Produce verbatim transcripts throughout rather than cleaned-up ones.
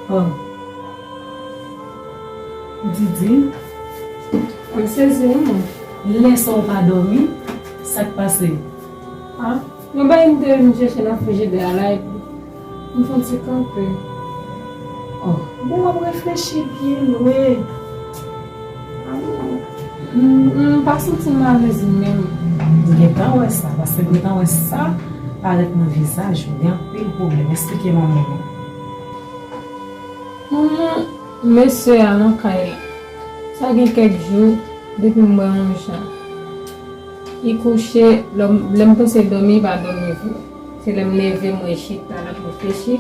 Oh. Didi. M sezi wi mwen. Lè sa w pa dòmi, sa k pase? Ah, yon bagay m te vin chèche nan frijidè a la epi m fè yon ti kanpe. Oh, bon, w ap reflechi byen lwen. M, m pa santi m alèz menm. M gentan wè sa, paske m gentan wè sa parèt nan vizaj ou. Gen anpil pwoblèm. Esplike manman w. Manman, mesye a nan kay la. Sa gen kèk jou, depi m wè yon jan. Li kouche, lè m, lè m panse dòmi, li pa dòmi vre. Se lè m leve, m wè li chita, l ap reflechi.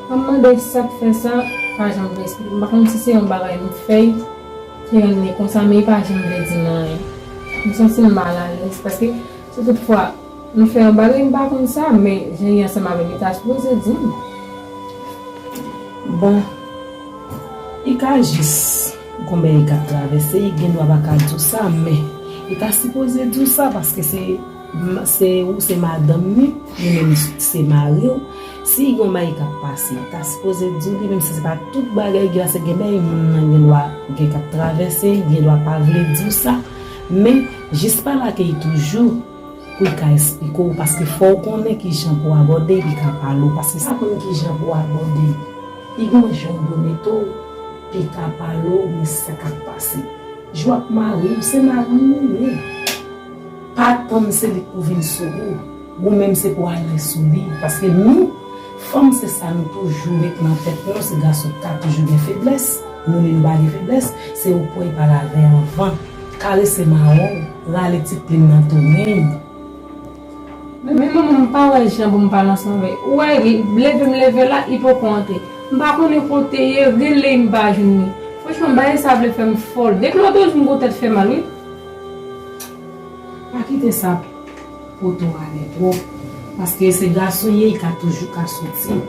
Mwen mande sa k fè sa, pa janm vle esplike. M pa konn si se yon bagay m fè ki rann li konsa, men li pa janm vle di m anyen. M santi m mal alèz, paske si toutfwa m fè yon bagay, m pa konn sa, men jan li ansanm avè m, li ta sipoze di m. Bon, li ka jis gon bagay k ap travèse, li gendwa pa ka di w sa, men li ta sipoze di w sa, paske se, se ou se madanm li, li menm se mari w. Si gon bagay k ap pase, li ta sipoze di w li, menm si se pa tout bagay, gen, se gen bagay moun nan gendwa gen k ap travèse, li gendwa pa vle di w sa, men jis pa lage l toujou. Pou l ka esplike w, paske fò w konnen kijan pou w abòde, li ka pale w, paske sa konn kijan pou w abòde. Li gon jan w dwe mete w, li ka pale w, men sa k ap pase. Jou ap mari w, se mari w ou ye. Pa tann se li k pou vin sou ou. Ou menm se pou w ale sou li, paske nou, fanm se sa nou toujou met nan tèt nou, se gason k ka toujou gen feblès, nou menm nou pa gen feblès, se ou pran pale avè anvan. Karese mawon, rale ti plim nan tounen. Men manman, m pa wè jan pou m pale ansanm avè l. Ou wè, li leve m leve la, li poko antre. M pa konnen kote l ye, rele l, m pa jwenn li. Franchman, bagay sa vle fè m fòl. Depi lòt jou, m gon tèt fè mal, wi. Pa kite sa pote w ale twòp, paske se gason l ye, li ka toujou ka soti.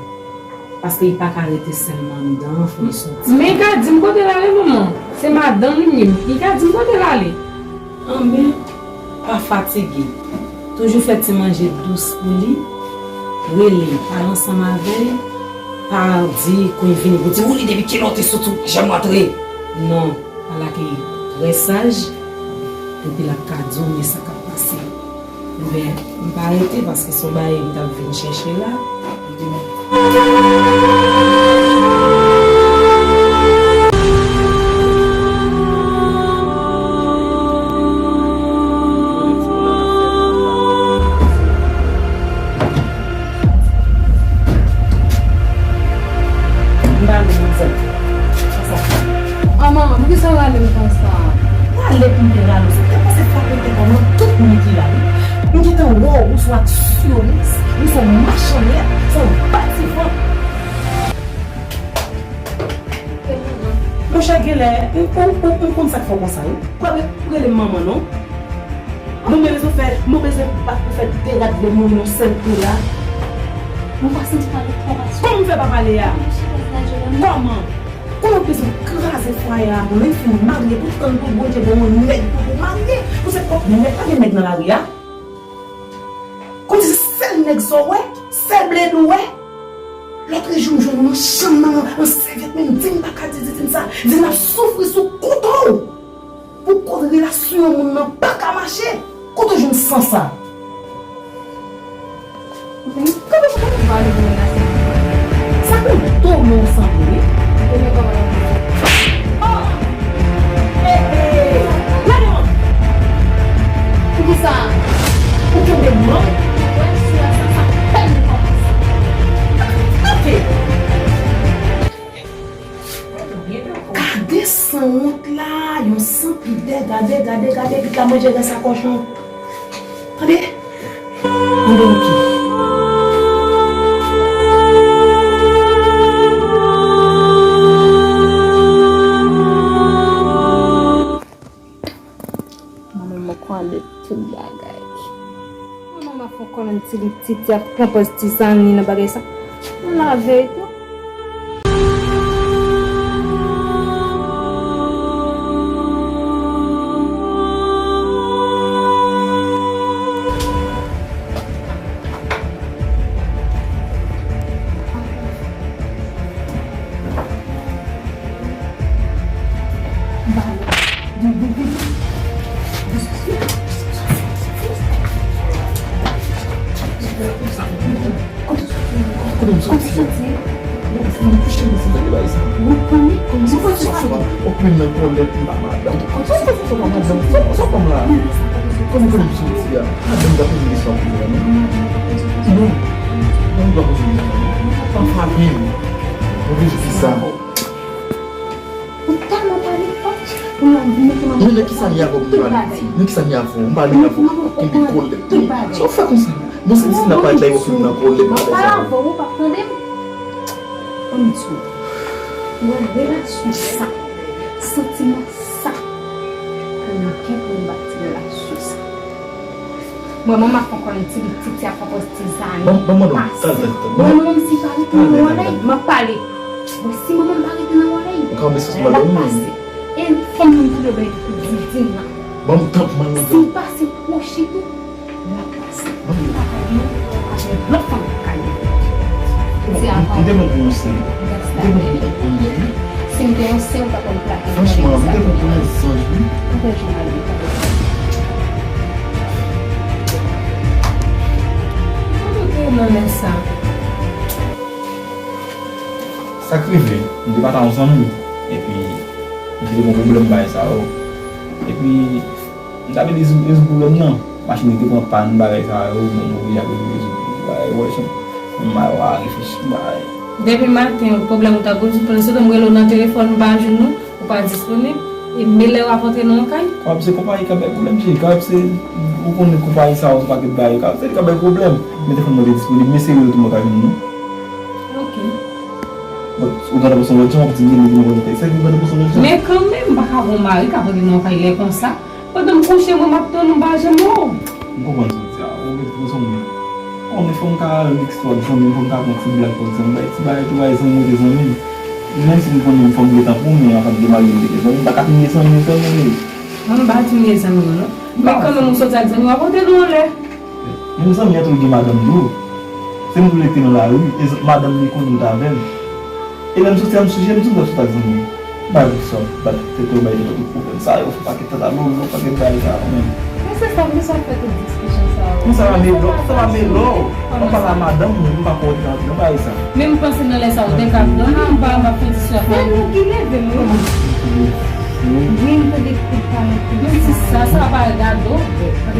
Paske li pa ka rete sèlman anndan an, fò l soti. Men li ka di m kote l ale, manman. Se madanm li m ye. Li ka di m kote l ale. Anben, pa fatige. Toujou fè ti manje dous pou li. Rele l, pale ansanm avè l. Pa di kon l vini pou di, "Wi, depi kilè w te soti, w janm rantre." Non. Ala ke li trè saj, epi l ap ka di w men sa k ap pase. Oubyen, m pa rete paske se yon bagay m t ap vin chèche la. M pa vle manzè. Sa sa. Ah, manman, poukisa w rale m konsa? Rale pou m te rale w, se te panse frape tèt ou nan tout moun ki la wi. M gentan wè w, ou se yon aksyonis, ou se yon machann lèt, se yon bativan. Monchè, genlè, m, m, m, m konn sa k fè w konsa wi. Ou pa rele m manman non. Bon, men rezon fè, mwen bezwen bat pou fè derat vle mouri yon sèl kou la. Mwen pa santi pale twò pase. Kòman m fè pa pale a? Kòman? Konnen w bezwen kraze fwaye a pou lè w fin marye, pou tann pou Bondye ba w yon nèg pou, pou marye. Pou se pwòp nèg, pa gen nèg nan lari a. Konnen se sèl nèg sa w wè, sèl bledou w wè. Lòtrejou m jwenn nan chanm nan, nan sèvyèt, men m di m pa ka di, di, di m sa, di n ap soufri sou kouto w. Pou koz relasyon moun nan pa ka mache, kote w jwenn san sa? Kanpe pou kanpe pale pou moun nan se. Sa pou do men w sanble wi. Ou men kòman w ye? Oh! Hey, hey! Lage manm! Poukisa? Ou kenbe manm? Wè, si wè sa, sa pèn kòmanse. Kanpe! Gade sanwont la, yon sanpidè, gade, gade, gade, epi l ka manje rès a kòchon. Tande? Tande, oke. Mwen menm mwen konnen tout bagay. Manman m ap fè kòlonn ti li titi ap pran pòz ti zanni nan bagay sa. Mwen lave tou. Kòman w santi? Mwen, mwen kouche, mwen santi bagay sa. Mwen konnen, kòman w santi? Ou plen nan kòlèt, m pa madanm. Sa w fè sa, sa w pa madanm? Sa w, sa w fè m la? Kòman, kòman w santi a? Madanm pa poze kesyon pou mwen, non? Non. Madanm pa poze kesyon. Pa frape m. Mwen vle jis di sa. Ou tèlman pale, ou la vin mete manman. Mwen nan ki sa m ye avè w pou m pale? Nan ki sa m ye avè w? M pale avè w, w ap kenbe kòlèt. Sa w fè konsa? Mwen santi si n ap pale la, yo fin nan kòlèt bagay sa. Mwen pa avè w, ou p ap tande m. Ann di w, wè relasyon sa, santiman sa, pa gen ankenn moun bati relasyon sa. Mwen, manman ap ankò yon ti bit, ti, ti ap ankò ti zane. Ban, ban mwen non, pase. Talè, talè, talè. Mwen, manman, si pa rete nan wòlèy, m ap pale. Mwen, si manman pa rete nan wòlèy, l ap pase. E fanm nan tou de bay pou di, di nan. Ban m tanp mwen non. Si l pase pwoche tou, l ap pase. Ban m. Papa gen, papa gen lòt fanm k ap kale. Se avan. M te pran pou yon sè. M te pran pou yon sè. Si m te yon sè, m ta konn plake. Franchman, m te pran pou yon zanj, wi. Ou fè jounal li. Kote w te nan lè sa? Sa k rive, m te pale ak yon zanmi m, epi m te gen yon pwoblèm bagay sa yo. Epi, m t ap ede rezoud pwoblèm nan. Machin li te pran pàn, bagay sa yo, bon, m oblije ap ede rezoud bagay, wè, jan m a reflechi bagay. Depi maten, pwoblèm ou t ap rezoud, pandan se tan m rele w nan telefòn, m pa jwenn ou, ou pa disponib, e men lè w ap antre nan yon kay. Kapab se konpayi k ap bay pwoblèm, cheri, kapab se, ou konnen konpayi sa yo, se yon pakèt bagay, kapab se li k ap bay pwoblèm. Men telefòn mwen te disponib, men se rele tou mwen ka jwenn nou. Ok. Bon, ou gentan pase yon lòt jan, w ap di m rele tou mwen konn tèks, se ki ou gentan pase yon lòt jan. Men kanmenm, m pa ka wè yon mari k ap antre nan yon kay lè konsa. Pandan m kouche, mwen, m ap tann ou, m pa janm wè w. M konprann sa w di a. Ou mèt pran swen mwen. Kòm fò m ka miks twòp zanmi m, fò m ka pran ti blag twòp zanmi m. Bay ti bagay tou, bay zanmi m rete zanmi m. Menm si m konnen fò m gentan pwoumen avan m demarye m rete zanmi m. M pa ka tounen zanmi m sèlman, men. Mwen, m pa tounen zanmi w, non. Men kanmenm, ou soti ak zanmi w, w ap antre nan yon lè. Menm zanmi an tou, li gen madanm tou. Se m tou li te nan lari, e z-, madanm li konnen l t avè m. E lè m soti a, m sou je m, m di m t ap sot ak zanmi m. M pa di sa, bat tèt ou bay tèt ou tout pwoblèm sa yo, fè pakèt tata lolo, pakèt bagay sa yo menm. Men se sa, men sa fè tout diskisyon sa yo. Men sa pa melò, sa pa melò. Mwen pale a madanm mwen, m pa kwè w te ka antre nan bagay sa. Men m panse nan lè sa ou te ka ap dòmi, m pa, m ap fè ti swa. Se nou ki leve m, wi. Wi, m tande kout pale kout sa. Men ti sa, sa pa gade w.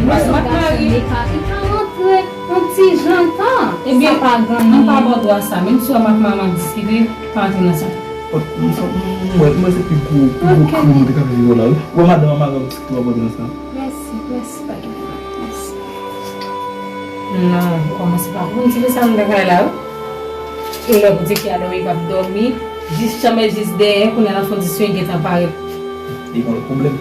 Mwen, m ap mari. Li ka rantre. Yon ti jan tan, sa pa gen anyen. Ebyen, m pa ba w dwa sa. Menm si w ap ak manman diskite, pa antre nan sa. Mwen, mwen se pi gwo, pi gwo krim mwen te ka fè viv la, wi. Ou wè madanm an mare ap diskite, w ap antre nan sa. Mèsi, mèsi, pa gen pwoblèm. Mèsi. Non, ou kòmanse pa konn ti sa m te fè la, wi. E lè pou di ki a dòmi, p ap dòmi. Jis chanm e jis dèyè, kounye a nan fondisyon, gentan parèt. Li gen lòt pwoblèm.